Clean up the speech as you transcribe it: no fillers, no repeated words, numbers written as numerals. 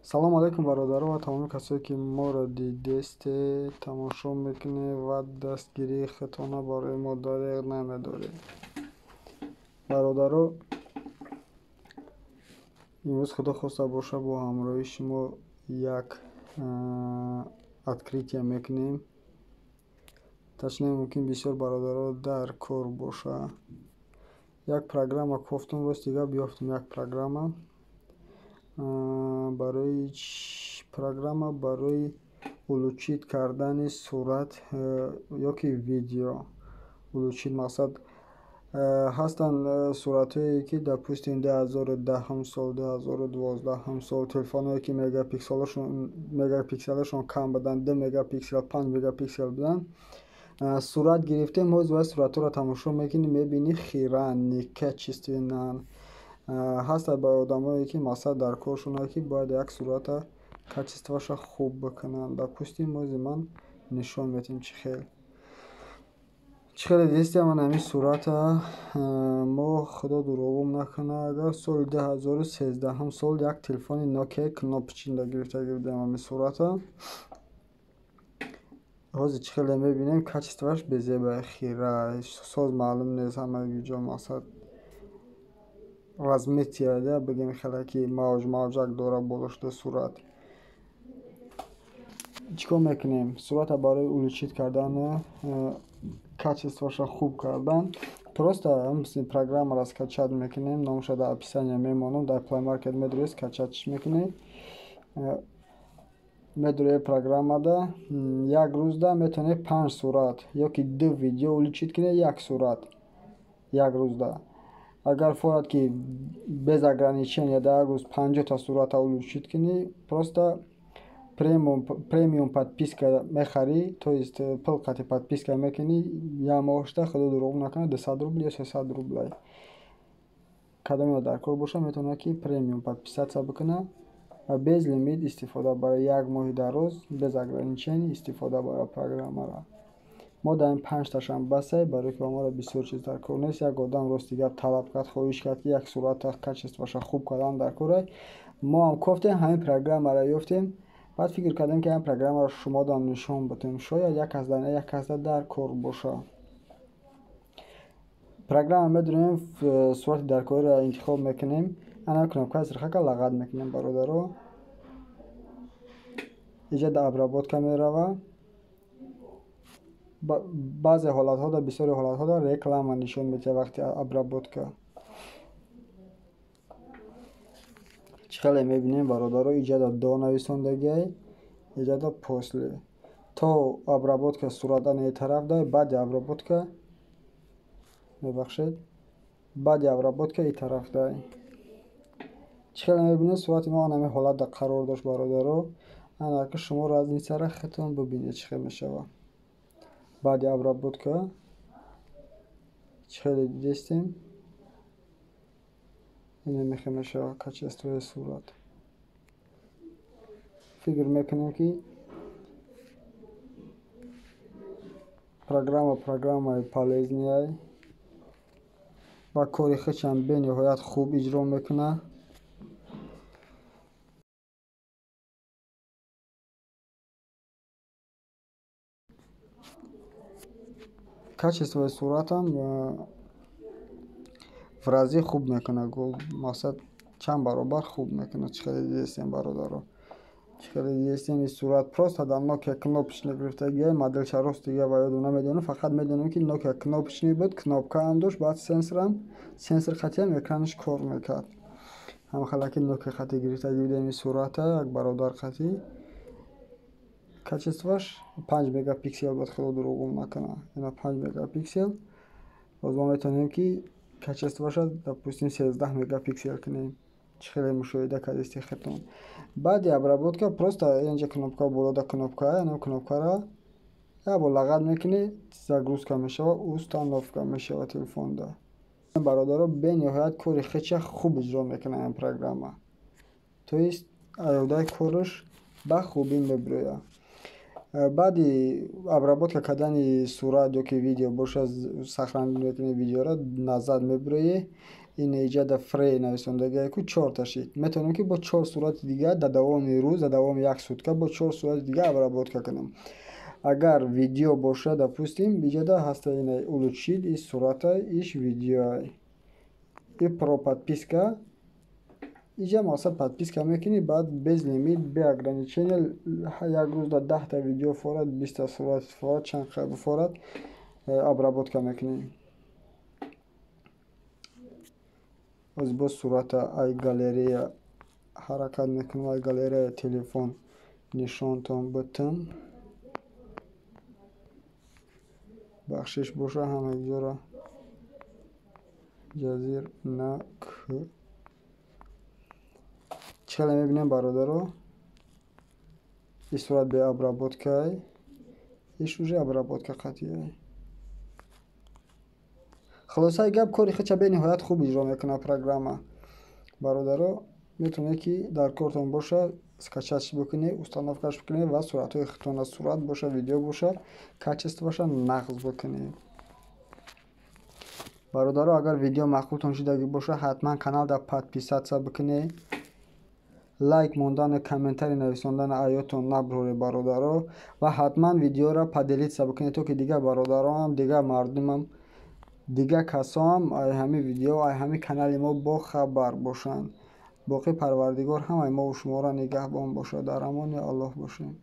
Салом алейкум, бародаро ва тамоми касое, ки моро дидесте, тамошо мекунед ва дастгирии худтона барои мо дареғ намедоред. Бародаро, имрӯз худо хоста боша, бо ҳамроҳии шумо як открытие мекунем. Точнее, мумкин бисёр бародаро дар кор боша. Як программа кофтум, рости гап, ёфтум як программа. Барои программа барои улучшить кардани сурат ёки видео. Улучшить мақсад, ҳастанд суратҳое, ки, допустим, 2010 сол, 2012 сол телефонҳое, ки мегапикселашон кам буданд, 2 мегапиксел, 5 мегапиксел буданд, сурат гирифтем. Ҳозир вай суратҳоро тамошо мекунӣ, мебинӣ, хиран, некачественнанд. Ҳастанд ба одамое, ки мақсад дар коршонае, ки бояд як сурата качествоаша хуб бикунанд. Допустим, ҳозир ман нишон медиҳем, чӣ хел. Чӣ хеле дидистем, ман ҳамин сурата мо, худо дурӯғум накунад, агар соли 2013 сол як телефони Nokia кнопочныйда гирифта будем ҳамин сурата. Ҳозир чӣ хеле мебинем, качествоаш безеба, хира, соз маълум нест, ҳамаи ҷо мақсад размытие да, бигем, хеле ки мавҷ мавҷак дора боло шуда сурат. Чӣ кор мекунем? Сурата барои улучшить кардану качествоаша хуб кардан просто программаро скачать мекунем. Номаша дар описания мемонам. Дар Play Market медуред, скачатьш мекунед. Медуред программада, як рӯзда метавонед панҷ сурат ёки ду видео улучшить кунед, як сурат як рӯзда. Агар форад, ки без ограничения дар як рӯз 50-та сурата улучшить кунӣ, просто премиум подписка мехарӣ, то есть пул қати подписка мекунӣ. Як моҳашда, худо дурӯғ накунад, 200 рубл ё 300 рублай. Кадоме дар кор боша, метавонад, ки премиум подписаться бикунад ва без лимит истифода барад, як моҳи дароз без ограничений истифода барад программаро. Мо дар ин панҷташам басай, барое ки ба моро бисёр чиз дар кор нест. Як одам, рости гап, талаб кард, хоҳиш кард, ки як сурата качествоаша хуб кардан дар корай. Мо ҳам кофтем, ҳамин программаро ёфтем. Баъд фикр кардем, ки ҳамин программаро шумодам нишон бидем, шояд як кас дар як касда дар кор боша. Программа медурем, сурати даркориро интихоб мекунем, ана кнопкаи сирхака лағат мекунем, бародаро. Иҷа дар обработка мерава. Баъзе ҳолатҳода, бисёри ҳолатҳода реклама нишон медиҳад вақти обработка. Чӣ хеле мебинем, бародаро, иҷада до нависондагиай, иҷада после. То обработка сурат ана тараф дай, баъди обработка, мебахшед, баъди обработка и тараф дай. Чӣ хеле мебинед, сурати мо ана ҳамин ҳолатда қарор дошт, бародаро. Ана ки шумо разницаро худтон бибинед, чӣ хел мешавад баъди обработка. Чӣ хеле дидестем, ина мехел мешавад качествои сурат. Фикр мекунем, ки программа программаи полезныйай ва кори худшам бениҳоят хуб иҷро мекунад. Качествои суратам в разы хуб мекунад, мақсад, чанд баробар хуб мекунад. Чӣ хеле дидестем, бародаро, чӣ хеле дидестем, ин сурат просто дар Nokia кнопочный гирифтагиай. Моделша, рости гап, ба ёдам намедонам, фақат медонам, ки Nokia кнопочный буд, кнопкаам дошт, баъд сенсорам, сенсор қатиам экранаш кор мекард. Ҳамхелаки Nokia қати гирифтагӣ будем ин сурата, як бародар қати. Качествоаш 5 мегапиксел буд, худо дурӯғум накунад, ина 5 мегапиксел. Боз мо метавонем, ки качествоаша, допустим, 13 мегапиксел кунем. Чӣ хеле мушоҳида кардисти худтон, баъди обработка просто инҷа кнопка, болода кнопка, ана кнопкаро як бор лағат мекунӣ, загрузка мешавад, установка мешавад телефонда. Бародаро, бениҳоят кори худша хуб иҷро мекунад ин программа, то есть аёдаи кораш ба хубӣ мебирояд. Баъди обработка кардани сурат ё ки видео боша, сохранить мекунӣ видеоро, назад мебироӣ. Ин иҷада free нависондагие ку, чорта шид. Метавонем, ки бо чор сурати дига дар давоми рӯз, дар давоми як сутка бо чор сурати дига обработка кунам. Агар видео боша, допустим, иҷада ҳаста ина улучшить, и сурата, иш видеоай. И про подписка иҷа мақсад подписка мекунӣ, баъд без лимит, бе ограничения як рӯз дар 10-та видео форад, 20-та сурат форад, чанд форад обработка мекунӣ. Оз боз сурата ай галерея ҳаракат мекунам, ай галереяи телефон нишонтон битам. Бахшиш боша, ҳама ҷоро ҷазир нак. Чӣ хеле мебинем, бародаро, ин сурат бе обработкай, иш уже обработка қатъиай. Хулосаи гап, кори худша бениҳоят хуб иҷро мекунад программа. Бародаро, метавонед, ки дар кортон боша, скачать бикунед, установкаш бикунед ва суратҳои худтона, сурат боша, видео боша, качествоша нағз бикунед. Бародаро, агар видео маъқултон шудагӣ боша, ҳатман каналда подписаться бикунед, лайк мондану комментарий нависондани аётон набуред, бародаро, ва ҳатман видеоро поделиться бикунед, то ки дигар бародароам, дигар мардумам, дигар касоам ай ҳамин видео, ай ҳамин канали мо бохабар бошанд. Боқӣ Парвардигор ҳамаи мову шуморо нигаҳбон бошад. Дар амони Аллоҳ бошем.